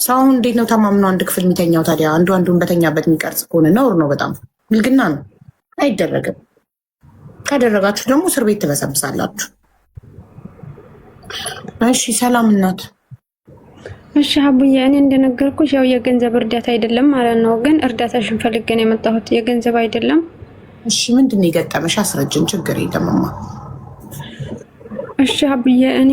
ሰው አሁን እንዴት ነው ተማምኖ አንድ ክፍል የሚተኛው ታዲያ? አንዱ አንዱን በተኛበት የሚቀርጽ ከሆነ ነውር ነው፣ በጣም ብልግና ነው፣ አይደረግም። ካደረጋችሁ ደግሞ እስር ቤት ትበሰብሳላችሁ። እሺ ሰላም እናት። እሺ ሀቡዬ፣ እኔ እንደነገርኩሽ ያው የገንዘብ እርዳታ አይደለም ማለት ነው፣ ግን እርዳታሽን ፈልጌ ነው የመጣሁት። የገንዘብ አይደለም። እሺ ምንድን ነው የገጠመሽ? አስረጅን። ችግር የለምማ። እሺ ሀቡዬ፣ እኔ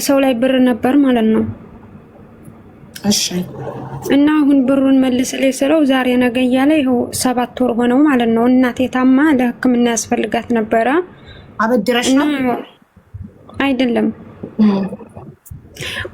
ሰው ላይ ብር ነበር ማለት ነው። እሺ እና አሁን ብሩን መልስልኝ ስለው ዛሬ ነገ እያለ ይኸው 7 ወር ሆነው ማለት ነው። እናቴ ታማ ለሕክምና ያስፈልጋት ነበረ። አበድረሽ ነው? አይደለም፣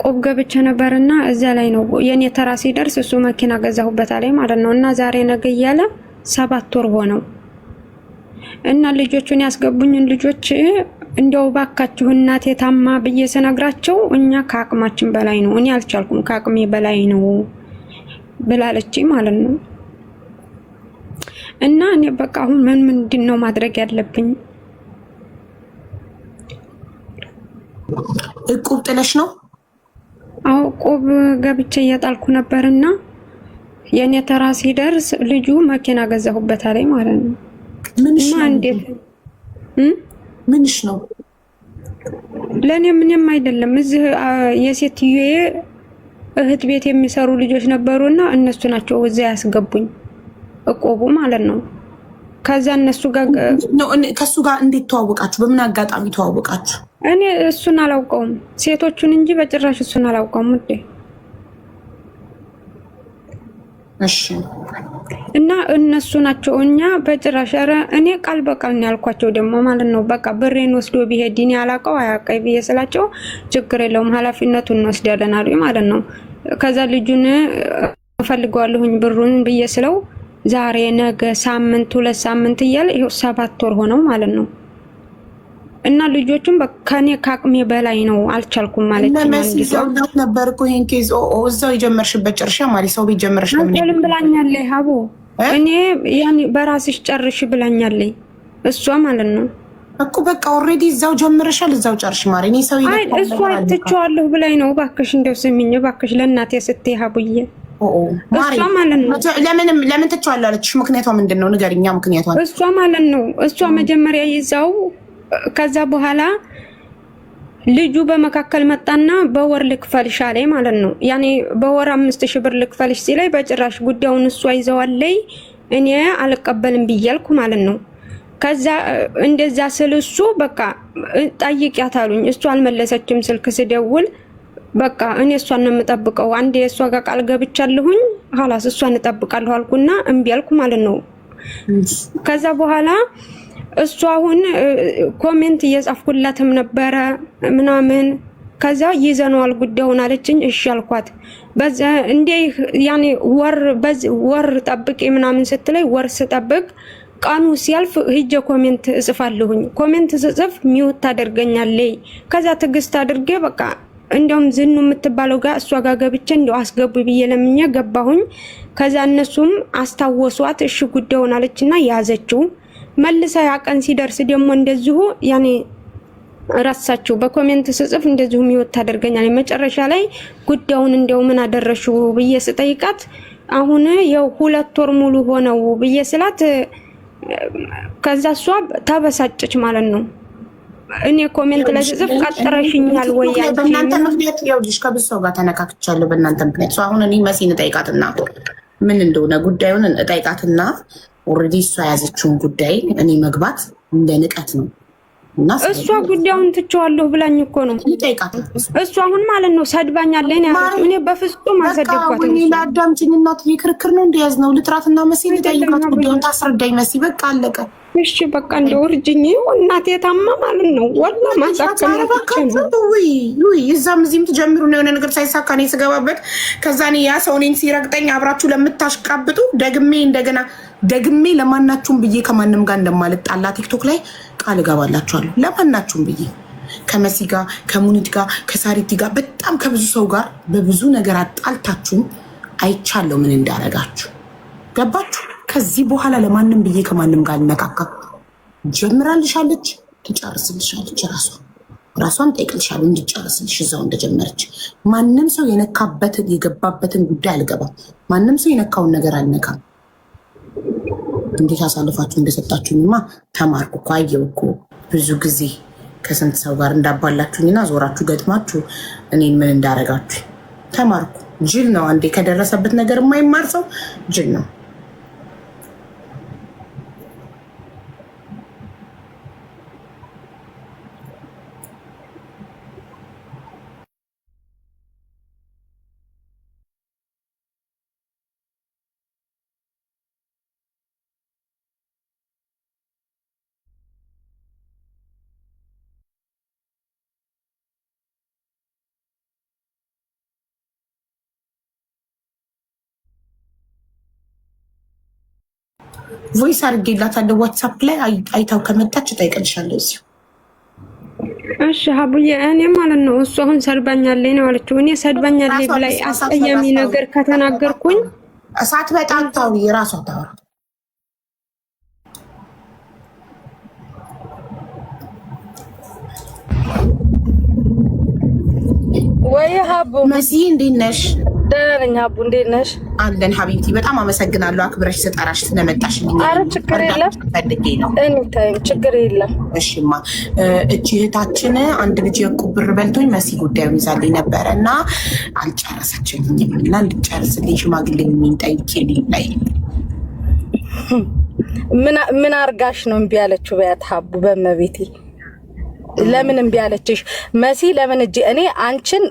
ቆብ ገብቼ ነበርና እዛ ላይ ነው የኔ ተራ ሲደርስ እሱ መኪና ገዛሁበት አለኝ ማለት ነው። እና ዛሬ ነገ እያለ 7 ወር ሆነው እና ልጆቹን ያስገቡኝን ልጆች እንደው ባካችሁ እናቴ ታማ ብዬ ስነግራቸው እኛ ከአቅማችን በላይ ነው፣ እኔ አልቻልኩም፣ ከአቅሜ በላይ ነው ብላለች ማለት ነው። እና እኔ በቃ አሁን ምን ምንድን ነው ማድረግ ያለብኝ? እቁብ ጥለሽ ነው? አዎ እቁብ ገብቼ እየጣልኩ ነበርና የእኔ ተራ ሲደርስ ልጁ መኪና ገዛሁበት አለኝ ማለት ነው። ምንሽ እና ነው? እንዴት ምንሽ ነው? ለእኔ ምንም አይደለም። እዚህ የሴትዮዬ እህት ቤት የሚሰሩ ልጆች ነበሩና እነሱ ናቸው እዚያ ያስገቡኝ እቆቡ ማለት ነው። ከዛ እነሱ ጋር ከእሱ ጋር እንዴት ተዋወቃችሁ? በምን አጋጣሚ ተዋወቃችሁ? እኔ እሱን አላውቀውም፣ ሴቶቹን እንጂ በጭራሽ እሱን አላውቀውም ውዴ። እሺ እና እነሱ ናቸው እኛ በጭራሽ። ኧረ እኔ ቃል በቃል ነው ያልኳቸው ደግሞ ማለት ነው። በቃ ብሬን ወስዶ ቢሄድ እኔ አላውቀው አያውቀኝ ብዬ ስላቸው ችግር የለውም ኃላፊነቱን እንወስዳለን አሉኝ ማለት ነው። ከዛ ልጁን እፈልገዋለሁኝ ብሩን ብዬ ስለው ዛሬ ነገ፣ ሳምንት፣ 2 ሳምንት እያለ ይኸው 7 ወር ሆነው ማለት ነው። እና ልጆቹም ከኔ ከአቅሜ በላይ ነው አልቻልኩም ማለት እነ መሲ ይዘውላት ነበር እኮ ይሄን case። እዛው የጀመርሽበት ጨርሻ ማለት ሰው ቤት ጀመረሽ ለምን? አልችልም ብላኛለች ሀቦ። እኔ ያኔ በራስሽ ጨርሽ ብላኛለች እሷ ማለት ነው። እኮ በቃ already እዛው ጀምረሻል፣ እዛው ጨርሽ ማሪ። እኔ ሰው አይ እሷ ትቼዋለሁ ብላኝ ነው። እባክሽ እንደው ስሚኝ እባክሽ ለእናቴ ስትይ ሀቡዬ እሷ ማለት ነው። ለምንም ለምን ትቼዋለሁ አለችሽ? ምክንያቷ ምንድን ነው ንገሪኛ። ምክንያቷ እሷ ማለት ነው እሷ መጀመሪያ ይዛው ከዛ በኋላ ልጁ በመካከል መጣና በወር ልክፈልሽ አለኝ ማለት ነው። ያኔ በወር 5,000 ብር ልክፈልሽ ሲለኝ በጭራሽ ጉዳዩን እሷ ይዘዋለይ እኔ አልቀበልም ብያልኩ ማለት ነው። ከዛ እንደዛ ስል እሱ በቃ ጠይቂያት አሉኝ። እሷ አልመለሰችም ስልክ ስደውል። በቃ እኔ እሷን ነው የምጠብቀው፣ አንዴ እሷ ጋር ቃል ገብቻለሁኝ ኸላስ እሷን እጠብቃለሁ አልኩና እምቢ አልኩ ማለት ነው። ከዛ በኋላ እሱ አሁን comment እየጻፍኩላትም ነበረ ምናምን። ከዛ ይዘነዋል ጉዳዩን አለችኝ። እሺ አልኳት። በዛ እንዴ ያኔ ወር ወር ጠብቂ ምናምን ስትለኝ ወር ስጠብቅ ቀኑ ሲያልፍ ሂጄ comment እጽፋለሁኝ። comment ስጽፍ mute ታደርገኛለች። ከዛ ትዕግስት አድርጌ በቃ እንዲያውም ዝኑ የምትባለው ጋር እሷ ጋር ገብቼ እንዲያው አስገቡ ብዬ ለምኜ ገባሁኝ። ከዛ እነሱም አስታወሷት። እሺ ጉዳዩን አለችና ያዘችው። መልሳ ያ ቀን ሲደርስ ደግሞ እንደዚሁ ያኔ ረሳችው። በ comment ስጽፍ እንደዚሁ mute ታደርገኛለች። መጨረሻ ላይ ጉዳዩን እንደው ምን አደረሽው ብዬ ስጠይቃት አሁን ያው 2 ወር ሙሉ ሆነው ብዬ ስላት ከዛ እሷ ተበሳጨች ማለት ነው። እኔ comment ላይ ስጽፍ ቀጥረሽኛል ወይ አንቺ? በእናንተ ምክንያት ይኸውልሽ ከብዙ ሰው ጋር ተነካክቻለሁ። በእናንተ ምክንያት አሁን እኔ መሲን እጠይቃትና ምን እንደሆነ ጉዳዩን እጠይቃትና already እሷ የያዘችውን ጉዳይ እኔ መግባት እንደ ንቀት ነው። እና እሷ ጉዳዩን ትቼዋለሁ ብላኝ እኮ ነው። ጠይቃት። እሷ አሁን ማለት ነው ሰድባኛለች ነው ያለችው። እኔ በፍጹም አልሰደብኳትም። ለአዳምጪኝ እናትዬ፣ ክርክር ነው እንደያዝ ነው። ልጥራትና መሲ ልጠይቃት፣ ጉዳዩን ታስረዳኝ መሲ። በቃ አለቀ። እሺ በቃ እንደው እርጅኝ እናቴ ታማ ማለት ነው። ወላ ማሳከም ነው። እዛም እዚህም ትጀምሩ ነው የሆነ ነገር ሳይሳካ እኔ ስገባበት፣ ከዛ እኔ ያ ሰው እኔን ሲረግጠኝ አብራችሁ ለምታሽቃብጡ ደግሜ እንደገና ደግሜ ለማናችሁም ብዬ ከማንም ጋር እንደማልጣላ ቲክቶክ ላይ ቃል እገባላችኋለሁ። ለማናችሁም ብዬ ከመሲ ጋር፣ ከሙኒት ጋር፣ ከሳሪቲ ጋር፣ በጣም ከብዙ ሰው ጋር በብዙ ነገር አጣልታችሁም አይቻለሁ ምን እንዳረጋችሁ። ገባችሁ? ከዚህ በኋላ ለማንም ብዬ ከማንም ጋር አልነካካም። ጀምራልሻለች፣ ትጨርስልሻለች ራሷ። ራሷን ጠይቅልሻለሁ እንዲጨርስልሽ እዛው እንደጀመረች። ማንም ሰው የነካበትን የገባበትን ጉዳይ አልገባም። ማንም ሰው የነካውን ነገር አልነካም። እንዴት አሳልፋችሁ እንደሰጣችሁኝማ ተማርኩ እኮ አየሁ እኮ ብዙ ጊዜ ከስንት ሰው ጋር እንዳባላችሁኝና ዞራችሁ ገጥማችሁ እኔን ምን እንዳረጋችሁ ተማርኩ። ጅል ነው አንዴ ከደረሰበት ነገር የማይማር ሰው ጅል ነው። Voice አድርጌላታለሁ ዋትሳፕ ላይ አይታው ከመጣች እጠይቅልሻለሁ እዚሁ። እሺ ሀቡዬ፣ እኔ ማለት ነው እሱ አሁን ሰድባኛለች ነው አለችው። እኔ ሰድባኛለች ብላይ አስቀያሚ ነገር ከተናገርኩኝ እሳት በጣም ታውሪ የራሷ ታወራ። ወይ ሀቡ መሲ እንዴት ነሽ? ደህና ነኝ ሀቡ፣ እንዴት ነሽ? አለን حبيبتي፣ በጣም አመሰግናለሁ አክብረሽ ስጠራሽ ስለመጣሽልኝ። አረ ችግር የለም ፈልጌ ነው። Anytime ችግር የለም። እሺማ እቺ እህታችን አንድ ልጅ የዕቁብ ብር በልቶኝ መሲ ጉዳዩን ይዛልኝ ነበረ እና አልጨረሰችልኝም እና እንድጨርስልኝ ሽማግሌ ጠይቄልኝ ላይ ምን አርጋሽ ነው እምቢ ያለችው? በያት ሀቡ፣ በመቤቴ ለምን እምቢ አለችሽ መሲ? ለምን እጄ እኔ አንቺን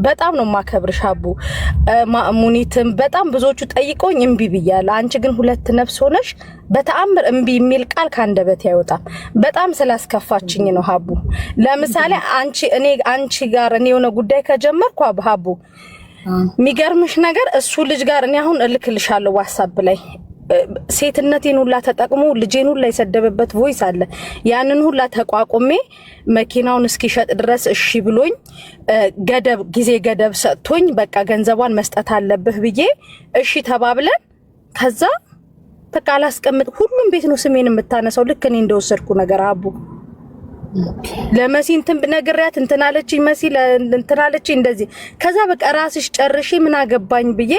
በጣም ነው ማከብርሽ ሀቡ፣ ሙኒትም በጣም ብዙዎቹ ጠይቆኝ እምቢ ብያለሁ። አንቺ ግን ሁለት ነፍስ ሆነሽ በተአምር እምቢ የሚል ቃል ከአንደበቴ አይወጣም። በጣም ስላስከፋችኝ ነው ሀቡ። ለምሳሌ አንቺ እኔ አንቺ ጋር እኔ የሆነ ጉዳይ ከጀመርኩ ሀቡ፣ የሚገርምሽ ነገር እሱ ልጅ ጋር እኔ አሁን እልክልሻለሁ ዋትሳፕ ላይ ሴትነቴን ሁላ ተጠቅሞ ልጄን ሁላ የሰደበበት voice አለ። ያንን ሁላ ተቋቁሜ መኪናውን እስኪሸጥ ድረስ እሺ ብሎኝ ገደብ ጊዜ ገደብ ሰጥቶኝ በቃ ገንዘቧን መስጠት አለብህ ብዬ እሺ ተባብለን ከዛ በቃ አላስቀምጥ ሁሉም ቤት ነው ስሜን የምታነሳው ልክ እኔ እንደወሰድኩ ነገር አቡ ለመሲ እንትን ነግሬያት እንትን አለችኝ፣ መሲ እንትን አለችኝ እንደዚህ። ከዛ በቃ ራስሽ ጨርሺ ምን አገባኝ ብዬ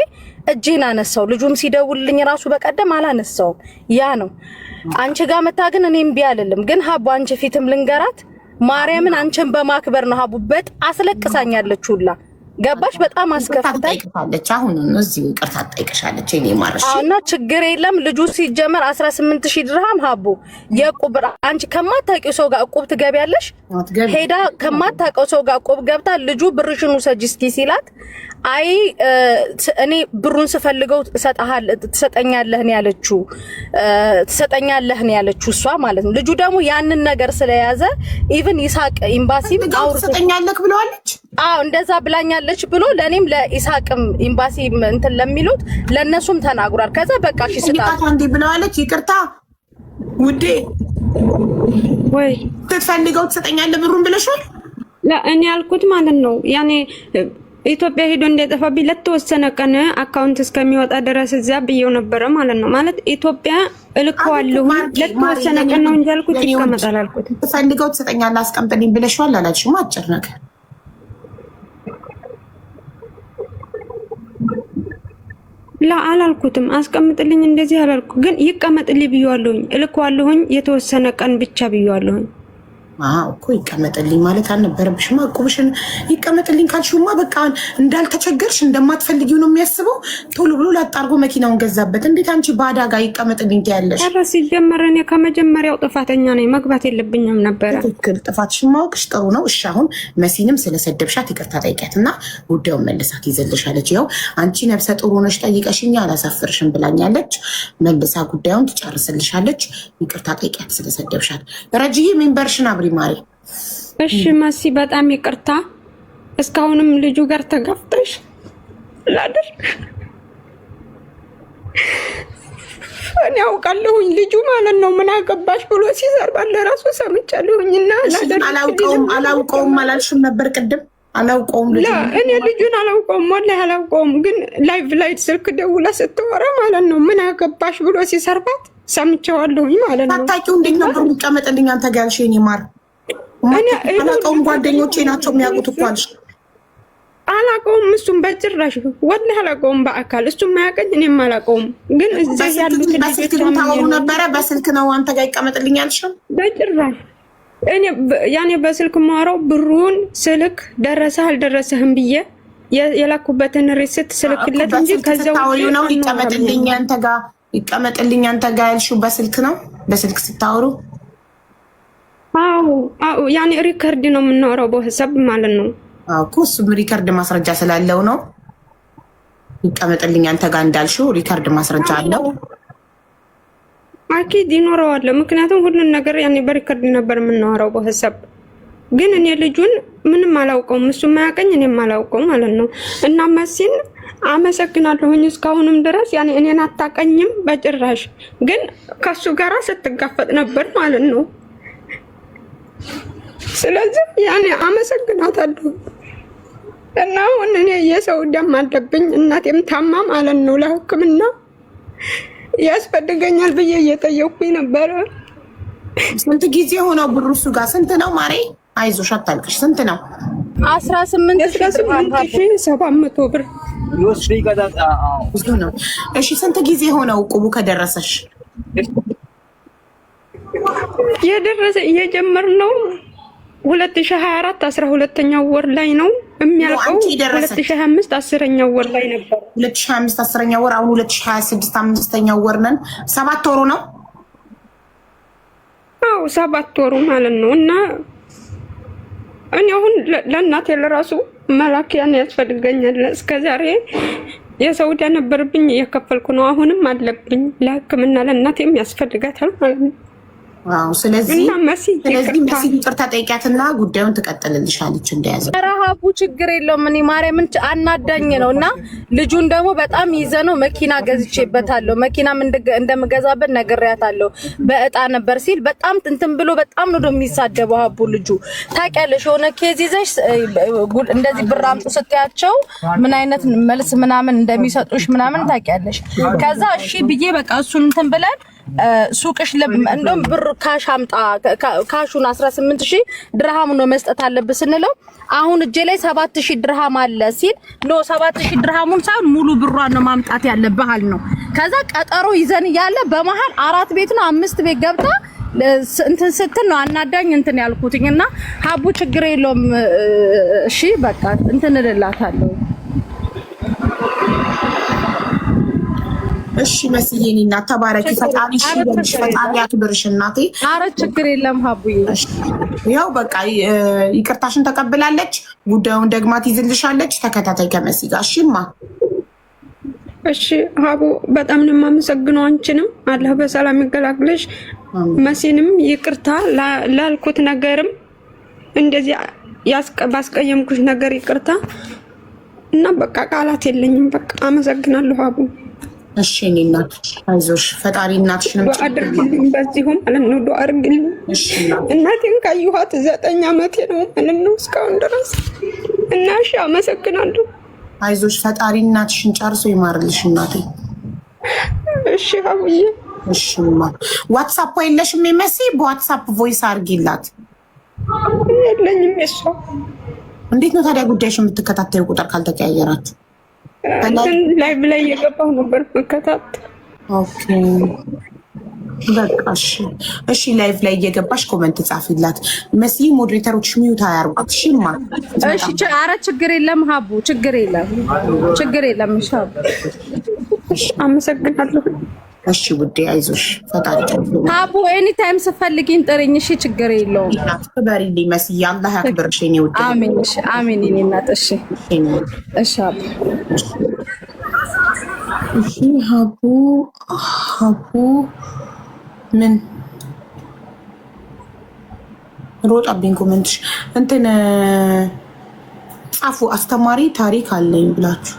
እጄን አነሳው። ልጁም ሲደውልልኝ ራሱ በቀደም አላነሳውም። ያ ነው አንቺ ጋር መታ ግን እኔ እምቢ አልልም። ግን ሀቡ አንቺ ፊትም ልንገራት ማርያምን አንቺን በማክበር ነው ሀቡ። በጣም አስለቅሳኛለች ሁላ ገባሽ? በጣም አስከፍታለች። አሁን እዚሁ ይቅርታ ትጠይቅሻለች። እኔ ማርሽ እና ችግር የለም። ልጁ ሲጀመር 18,000 ድርሃም ሀቡ የዕቁብ አንቺ ከማታውቂው ሰው ጋር ዕቁብ ትገቢያለሽ። ሄዳ ከማታውቀው ሰው ጋር ዕቁብ ገብታ ልጁ ብርሽን ውሰጂ እስኪ ሲላት አይ እኔ ብሩን ስፈልገው ትሰጠኛለህ ነው ያለችው፣ ትሰጠኛለህ ነው ያለችው እሷ ማለት ነው። ልጁ ደግሞ ያንን ነገር ስለያዘ even ይሳቅ ኤምባሲም ትሰጠኛለህ ብለዋለች። አዎ እንደዛ ብላኛለች ብሎ ለእኔም ለኢሳቅም ኤምባሲ እንትን ለሚሉት ለእነሱም ተናግሯል። ከዛ በቃ እሺ ስጣት አንዴ ብለዋለች። ይቅርታ ውዴ ወይ ስትፈልገው ትሰጠኛለህ ብሩን ብለሻል። እኔ ያልኩት ማለት ነው ያኔ ኢትዮጵያ ሄዶ እንዳይጠፋብኝ ለተወሰነ ቀን account እስከሚወጣ ድረስ እዚያ ብየው ነበረ ማለት ነው። ማለት ኢትዮጵያ እልከዋለሁ ለተወሰነ ቀን ነው እንጂ አልኩት፣ ይቀመጣል አልኩት። ፈልገው ትሰጠኛለህ አስቀምጥልኝ ብለሽዋል አላልሽም? አጭር ነገር ላ አላልኩትም። አስቀምጥልኝ እንደዚህ አላልኩ፣ ግን ይቀመጥልኝ ብየዋለሁኝ። እልከዋለሁኝ የተወሰነ ቀን ብቻ ብየዋለሁኝ። እኮ ይቀመጥልኝ ማለት አልነበረብሽማ። ዕቁብሽን ይቀመጥልኝ ካልሽማ በቃ እንዳልተቸገርሽ እንደማትፈልጊው ነው የሚያስበው። ቶሎ ብሎ ላጣርጎ መኪናውን ገዛበት። እንዴት አንቺ በአዳጋ ይቀመጥልኝ ትያለሽ? ኧረ ሲጀመር እኔ ከመጀመሪያው ጥፋተኛ ነኝ፣ መግባት የለብኝም ነበረ። ትክክል፣ ጥፋትሽን ማወቅሽ ጥሩ ነው። እሺ አሁን መሲንም ስለሰደብሻት ይቅርታ ጠይቂያት እና ጉዳዩን መልሳት ይዘልሻለች። ይኸው አንቺ ነብሰ ጡር ሆነሽ ጠይቀሽኛ አላሳፍርሽም ብላኛለች። መልሳ ጉዳዩን ትጨርስልሻለች። ይቅርታ ጠይቂያት ስለሰደብሻት። ረጅዬ member ሽን አብሪ ማሪ። እሺ መሲ በጣም ይቅርታ። እስካሁንም ልጁ ጋር ተጋፍጠሽ ላድር እኔ አውቃለሁኝ። ልጁ ማለት ነው ምን አገባሽ ብሎ ሲሰርባል ለራሱ ሰምቻለሁኝ። እና አላውቀውም አላውቀውም አላልሽም ነበር ቅድም? አላውቀውም ልጁ እኔ ልጁን አላውቀውም፣ ወላሂ አላውቀውም። ግን live ላይ ስልክ ደውላ ስትወራ ማለት ነው ምን አገባሽ ብሎ ሲሰርባት ሰምቼዋለሁኝ ማለት ነው። ታታቂው እንዴት ነበር የሚቀመጥልኝ አንተ ጋር ያልሽ የእኔ ማር? አላውቀውም። ጓደኞቼ ናቸው የሚያውቁት እኮ አልሽ። አላውቀውም። እሱም በጭራሽ ወላሂ አላውቀውም በአካል፣ እሱም አያውቀኝ እኔም አላውቀውም። ግን እዚህ ያሉት በስልክ ታወሩ ነበረ። በስልክ ነው አንተ ጋር ይቀመጥልኝ አልሽው? በጭራሽ እኔ ያኔ በስልክ ማወራው ብሩን ስልክ ደረሰህ አልደረሰህም ብዬ የላኩበትን receipt ስልክለት እንጂ ከዚያው ስታወሪው ነው ይቀመጥልኝ አንተ ጋር ይቀመጥልኝ አንተ ጋር ያልሽው በስልክ ነው? በስልክ ስታወሩ? አዎ አዎ፣ ያኔ record ነው የምናወራው በ WhatsApp ማለት ነው። አዎ እኮ እሱም record ማስረጃ ስላለው ነው ይቀመጥልኝ አንተ ጋር እንዳልሽው record ማስረጃ አለው። أكيد ይኖረዋል። ምክንያቱም ሁሉን ነገር ያኔ በ record ነበር የምናወራው በ WhatsApp። ግን እኔ ልጁን ምንም አላውቀውም፣ እሱ ማያውቀኝ እኔም አላውቀው ማለት ነው። እና መሲን አመሰግናለሁኝ እስካሁንም ድረስ ያኔ እኔን አታቀኝም በጭራሽ፣ ግን ከሱ ጋራ ስትጋፈጥ ነበር ማለት ነው። ስለዚህ ያኔ አመሰግናታለሁ። እና አሁን እኔ የሰው ደም አለብኝ፣ እናቴም ታማ ማለት ነው፣ ለሕክምና ያስፈልገኛል ብዬ እየጠየኩኝ ነበረ። ስንት ጊዜ ሆነው ብሩ እሱ ጋር ስንት ነው ማሬ? አይዞሽ አታልቅሽ። ስንት ነው? 18,700 ብር። ብዙ ነው። እሺ ስንት ጊዜ ሆነው ቁቡ ከደረሰሽ? የደረሰ እየጀመርነው 2024 12ኛው ወር ላይ ነው የሚያልቀው። 2025 10ኛው ወር ላይ ነበር። 2025 10ኛው ወር፣ አሁን 2026 5ኛው ወር ነን። 7 ወሩ ነው። አዎ 7 ወሩ ማለት ነው። እና እኔ አሁን ለእናቴ ለራሱ መላኪያን ያስፈልገኛል። እስከዛሬ የሰው ዕዳ ነበርብኝ እየከፈልኩ ነው። አሁንም አለብኝ ለሕክምና ለእናቴም ያስፈልጋታል ማለት ነው። ስለዚህ መሲ ይቅርታ ጠይቂያትና ጉዳዩን ትቀጥልልሻለች። እንደያዘ ረሃቡ ችግር የለውም። እኔ ማርያምን አናዳኝ ነው እና ልጁን ደግሞ በጣም ይዘ ነው መኪና ገዝቼበታለሁ። መኪናም እንደምገዛበት ነግሬያታለሁ። በእጣ ነበር ሲል በጣም እንትን ብሎ በጣም ነው የሚሳደበው ሀቡ ልጁ። ታውቂያለሽ፣ የሆነ case ይዘሽ እንደዚህ ብር አምጡ ስትያቸው ምን አይነት መልስ ምናምን እንደሚሰጡሽ ምናምን ታውቂያለሽ። ከዛ እሺ ብዬ በቃ እሱን እንትን ብለን ሱቅሽ እንደውም ብር cash አምጣ፣ cash ኡን 18,000 ድርሃም ነው መስጠት አለብህ ስንለው አሁን እጄ ላይ 7,000 ድርሃም አለ ሲል no 7,000 ድርሃሙን ሳይሆን ሙሉ ብሯን ነው ማምጣት ያለብህ ነው። ከዛ ቀጠሮ ይዘን እያለ በመሀል 4 ቤት ነው 5 ቤት ገብታ እንትን ስትል ነው አናዳኝ እንትን ያልኩትኝ እና ሀቡ ችግር የለውም እሺ በቃ እንትን እልላታለሁ። እሺ መስዬ እኔ እናት ተባረኪ። ፈጣሪ እሺ ይበልሽ፣ ፈጣሪ ያክብርሽ እናቴ። ኧረ ችግር የለም ሀቡዬ። ያው በቃ ይቅርታሽን ተቀብላለች፣ ጉዳዩን ደግማ ትይዝልሻለች። ተከታታይ ከመሲ ጋር እሺማ። እሺ ሀቡ በጣም ነው የማመሰግነው። አንቺንም አላህ በሰላም ይገላግልሽ። መሲንም ይቅርታ ላልኩት ነገርም እንደዚህ ባስቀየምኩሽ ነገር ይቅርታ እና በቃ ቃላት የለኝም። በቃ አመሰግናለሁ ሀቡ። እሺ እኔ እናት አይዞሽ፣ ፈጣሪ እናትሽንም ዱአ አድርግልኝ፣ በዚሁ ማለት ነው። ዱአ አድርግልኝ። እናቴን ካየኋት 9 ዓመቴ ነው ማለት ነው እስካሁን ድረስ እና እሺ አመሰግናለሁ። አይዞሽ፣ ፈጣሪ እናትሽን ጨርሶ ይማርልሽ እናቴ። እሺ ሀቡዬ። እሺማ WhatsApp የለሽም መሲ? በ WhatsApp voice አድርጊላት። የለኝም የሷ። እንዴት ነው ታዲያ ጉዳይሽ የምትከታተዩ ቁጥር ካልተቀያየራችሁ? live ላይ እየገባሁ ነበር መከታተል። okay በቃ እሺ፣ እሺ። live ላይ እየገባሽ comment ጻፊላት መሲ። moderator ኦች mute አያርጓት። እሺማ። እሺ። ኧረ ችግር የለም ሀቡ፣ ችግር የለም፣ ችግር የለም። እሺ ሀቡ፣ አመሰግናለሁ። እሺ ውዴ፣ አይዞሽ ፈጣሪ ሀቡ፣ any time ስፈልጊኝ ጥሪኝ። እሺ፣ ችግር የለውም። ክበሪልኝ መስዬ፣ አላህ ያክብርሽ የኔ ውድ። አሜን። እሺ፣ አሜን። የኔ እናት። እሺ፣ እሺ ሀቡ። እሺ ሀቡ፣ ሀቡ ምን ሮጣብኝ comment ሽ። እንትን ጻፉ አስተማሪ ታሪክ አለኝ ብላችሁ።